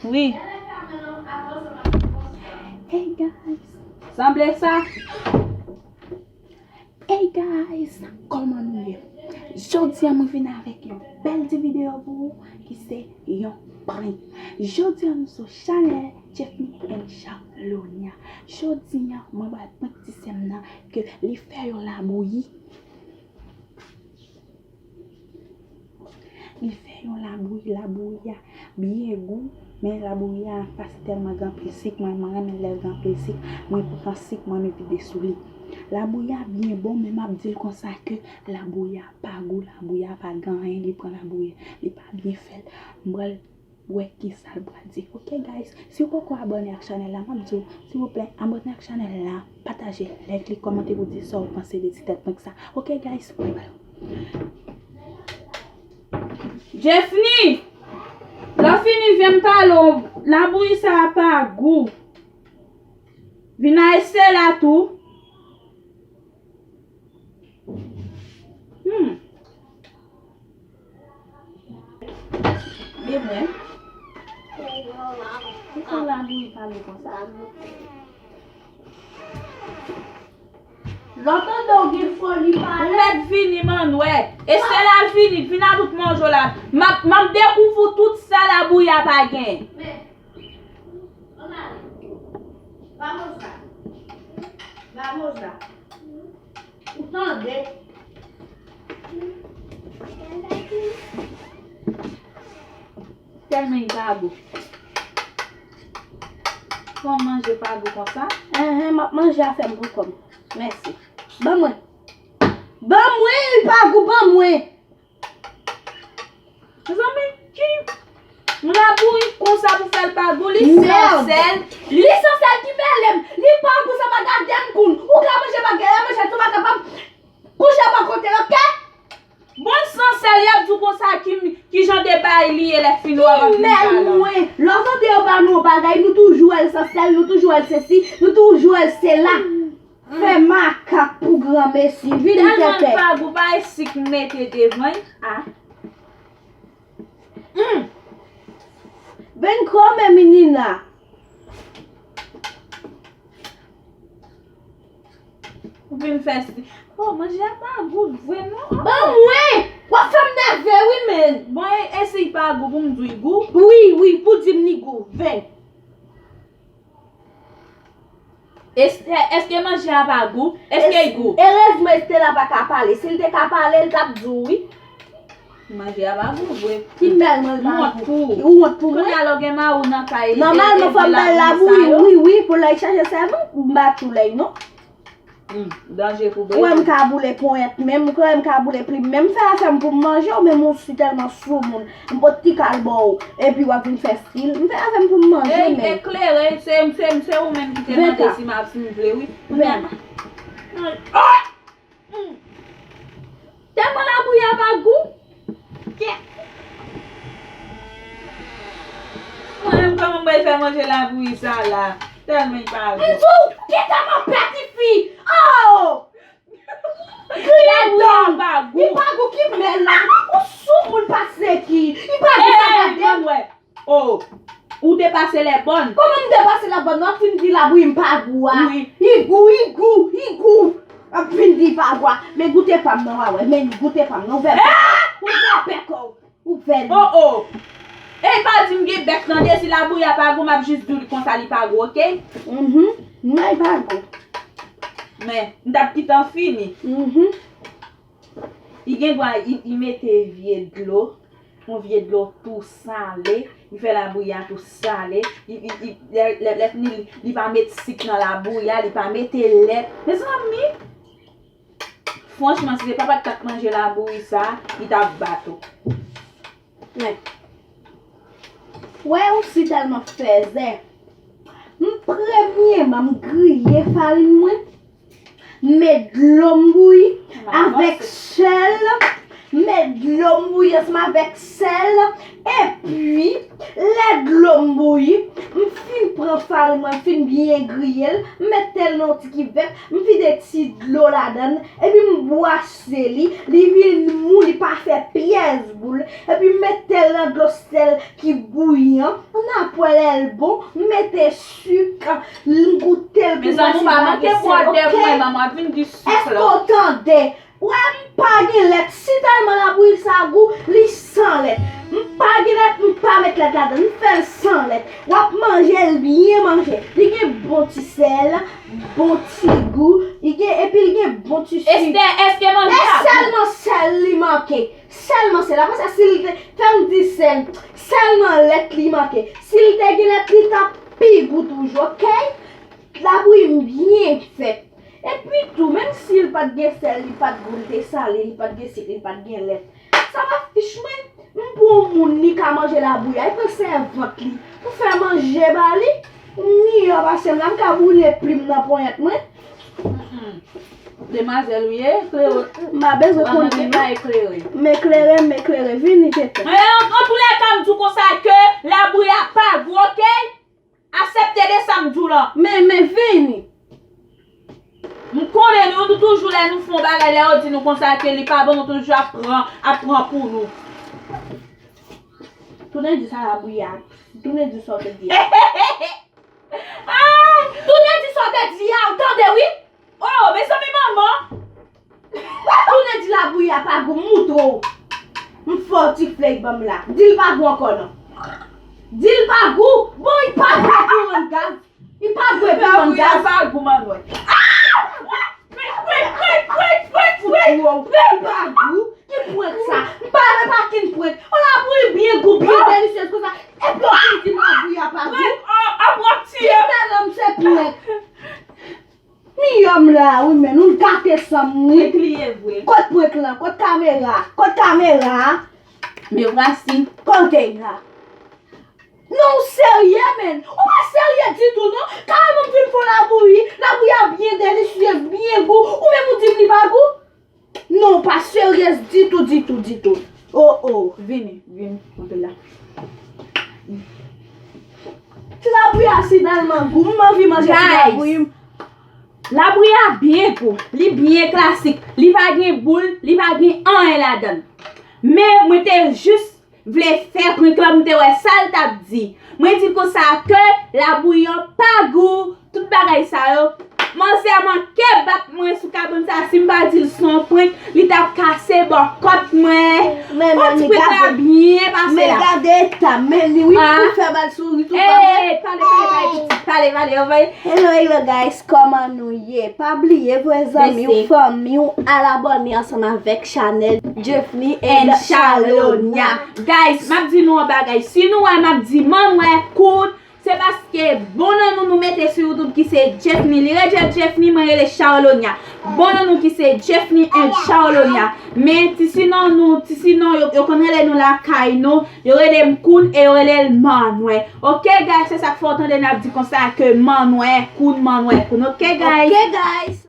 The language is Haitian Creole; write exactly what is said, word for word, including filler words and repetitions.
Wi. Hey guys. Sanble sa. Hey guys, kòman nou ye? Jodi a mwen vin avèk yon bèl ti videyo pou ou ki se yon prank. Jodi a nou sou chanèl Jeffny and Charlonia. Jodi a mwen pral prank ti sè m nan ke li fè yon labouyi. Li fè yon labouyi, labouyi a byen gou, men labouyi a pa si tèlman gen anpil sik, mwen, mwen renmen lè l gen anpil sik, mwen pran sik, mwen mete de sou li. Labouyi a byen bon, men m ap di l konsa ke labouyi a pa gou, labouyi a pa gen anyen, li pran labouyi, li pa byen fèt. M pral wè kisa l pral di. Ok, guys, si w poko abòne ak chanèl la, m ap di w, silvouplè, abòne ak chanèl la, pataje, like li, kòmante pou di sa w panse de ti tèt prank sa. Ok, guys, bye bye. Jeffny, lè w fini, vin pale w. Labouyi sa a pa gou. Vin a Estela tou. Hmm. Men mwen. Poukò labouyi pale konsa? Lè w tande w gen foli pale. Ou mèt vini, m ann wè. Estela vini, vin a bout manje w la. M ap, m ap dekouvri tout sa labouyi a pa gen. Men, ann ale. Vamos lá. Vamos lá. Ou tande? Tèlman li pa gou. Fò manje pa gou konsa. Enhen, m ap manje afè m pou kò m. Mèsi. Ban mwen. Ban mwen, li pa gou, ban mwen. Mezanmi, ki yon labouyi konsa pou fè l pa gou, li san sèl. Li san sèl ki mele m. Li pa gou, sa pa gade m koun. Ou ka manje bagay la, manje tou pa kapab. Kouche bò kote, ok? Bon, san sèl, y ap di w konsa ki, ki jan de bagay li ye lè fini w ap vin pale. Mwen, lè w tande yo ba nou yon bagay, nou toujou wè l san sèl, nou toujou wè l sesi, nou toujou wè l sela. Fè makak pou granmesi, vin tètè. Tèlman l pa gou, pa e sik m mete devan l. Ah. Mm. Vin kò men, menina. Ou vin fè si. Oh, manje a pa gou vre non. Ban mwen! W ap fè m nève wi, men. Bon, e, e si l pa gou pou m di w li gou? Wi, wi, pou di m li gou. Vin. Es-, èske manje a pa gou? Èske l gou? Erezman Estela pa ka pale. Si l te ka pale, l t ap di w wi. Manje a pa gou vre. Ki mèl mwen pa gou? M wont pou ou. Ou wont pou mwen? Kounye a lè w gen mari w nan kay, e, e, nòmalman fò m ba l labouyi, wi, wi, pou lè l chache sèvant, m pa tchoul li non. Hmm, danje pou bebe. Ou wè m ka boule ponyèt menm, ou kwè m ka boule plim menm, fè afè m pou m manje, ou menm ou si tèlman soumoun, m pot ti kal ba w, epi w ap vin fè stil, m fè afè m pou m manje menm. Eklere, se, se, se ou menm ki te mande si m ap, si m vle, wi. Kounye a, ah! Hmm. Tèlman labouyi a pa gou. Kè. Mwen menm kòman m pral fè manje labouyi sa la? Tèlman li pa gou. M di w, kite m anpè tifi. Oh! Labouyi a pa gou. Li pa gou ki mèl la. Ou soumoun pase ki. Li pa gou sa gade. Oh, ou depase lè bòn. Kòman m depase lè bòn? W ap fin di labouyi m pa gou a. Wi. Li gou, li gou, li gou. W ap fin di pa gou a. Men goute pa m nan, w a wè. Men goute pa m nan, ouvè bèk ou. Ouvè bèk ou. Ouvè l. Oh, oh. E pa di m gen bèk nan dezi labouyi a pa gou, m ap jis di w konsa li pa gou, ok? Mhm. Men li pa gou. Men, m t ap kite an fini. Mhm. Li gen dwa, li, li mete vye dlo, yon vye dlo tou sale, li fè labouyi a tou sale, li, li, li, lè, lè, lè fini, li, li pa met sik nan labouyi a, li pa mete lèt. Mezanmi, franchman, si se papa t ap manje labouyi sa, li t ap bat ou. Men. Wè, ou si tèlman fèzè. M premyèman, m griye farin mwen. M met dlo m bouyi avèk sèl, Met dlo m bouyi ansanm avèk sèl. Epi, lè dlo m bouyi, m fin pran farin mwen, m fin byen griye l, m met tèl nan yon ti kivèt, m vide ti dlo ladan l, epi m bwase li, li vin mou, li pa fè pyès boul. Epi m met tèl nan dlo sèl ki bouyi an, n ap wè lè l bon, m mete sik, m goute l pou m wè si l pa gen sèl, oke? Èske w tande? Wè, m pa gen lèt. Si tèlman labouyi sa gou, li san lèt. M pa gen lèt, m pa met lèt ladan l. M fè l san lèt. W ap manje l byen manje. Li gen bon ti sèl, bon ti gou. Li gen, epi li gen bon ti sik. Esther, èske manje a gou? E sèlman sèl li manke. Sèlman sèl. Apre sa, si l te, fè m di sèl. Sèlman lèt li manke. Si l te gen lèt, li t ap pi gou toujou, oke? Labouyi m byen fèt. Epi tou, menm si l pa t gen sèl, li pa t gou, li te sale, li pa t gen sik, li pa t gen lèt, sa pa fich mwen. M pou yon moun li ka manje labouyi a, li pran sèvant li pou fè manje ba li. M miyò pase m la, m ka boule plim nan ponyèt mwen. Mm-mm. Demwazèl ou ye, eklere. M pa bezwen konn li non. M eklere, m eklere, vini tenten. Men an, antoulèka, m di w konsa ke labouyi a pa gou, oke? Aksepte de sa m di w lan. Men, men vini. M konnen nou, nou toujou lè nou fè yon bagay, lè yo di nou konsa ke li pa bon, nou toujou ap pran, ap pran pou nou. Tounen di sa labouyi a. Tounen di sa w te di a. Ah! Tounen di sa w te di a, ou tande wi? Oh, mezanmi manman! Tounen di labouyi a pa gou, m moutre w. M fè w ti flèy ban m la. Di l pa gou ankò non. Di l pa gou. Bon, li pa gou pou rann gaz. Li pa gou epi rann gaz. Labouyi a pa gou, manmay. Ah! Pwit, pwit, pwit, pwit, pwit, pwit, pwit. Li pa gou. Ki prank sa? M pa renmen pa kin prank. On labouyi byen gou, byen delisyez konsa. Epi w fin di m labouyi a pa gou. Prank, oh, ap w ap tiye m. Ki bèl nonm se prank. Miyò m la wi, men nou gate san m wi. Prank li ye vre. Kot prank lan? Kot kamera? Kot kamera? Me voici. Kote l la? Non, ou serye, men. Ou pa serye ditou, non. Kareman m fin fè w labouyi. Labouyi a byen delisyez, byen gou. Ou menm ou di m li pa gou? Non, ou pa seryez ditou, ditou, ditou. Oh, oh. Vini, vini, kanpe la. Ti labouyi a si tèlman gou, m anvi manje ti labouyi. Labouyi a byen gou, li byen klasik, li pa gen boul, li pa gen anyen ladan l. Men mwen te jis vle fè prank lan, m te wè sa l t ap di. Mwen di l konsa ke labouyi an pa gou, tout bagay sa yo. Manzè manke bat mwen sou kabann sa, si m pa di l se yon prank, li t ap kase bò kòt mwen. Men, men, ti prank la byen pase la. Men gade eta m, men li wi, pou fè bal souri tou, pa vre? Pale, pale, pale, pitit, pale, pale, anvoye. Hello, hello, guys, kòman nou ye? Pa bliye, voye zanmi w, fanmi w, al abòne ansanm avèk chanèl Jeffny and Charlonia. Guys, m ap di nou yon bagay. Si nou wè m ap di manmwè, kout, se paske bon non nou nou mete sou YouTube ki se Jeffny. Li rele Jeffny, mwen rele Charlonia. Bon non nou ki se Jeffny and Charlonia. Men ti sinon nou, ti sinon yo, yo konn rele nou lakay nou, yo rele m Koun e yo rele l Manwè. Ok, guys, se sa k fè w tande n ap di konsa ke Manwè, Koun, Manwè, Koun. Ok, guys? Ok, guys.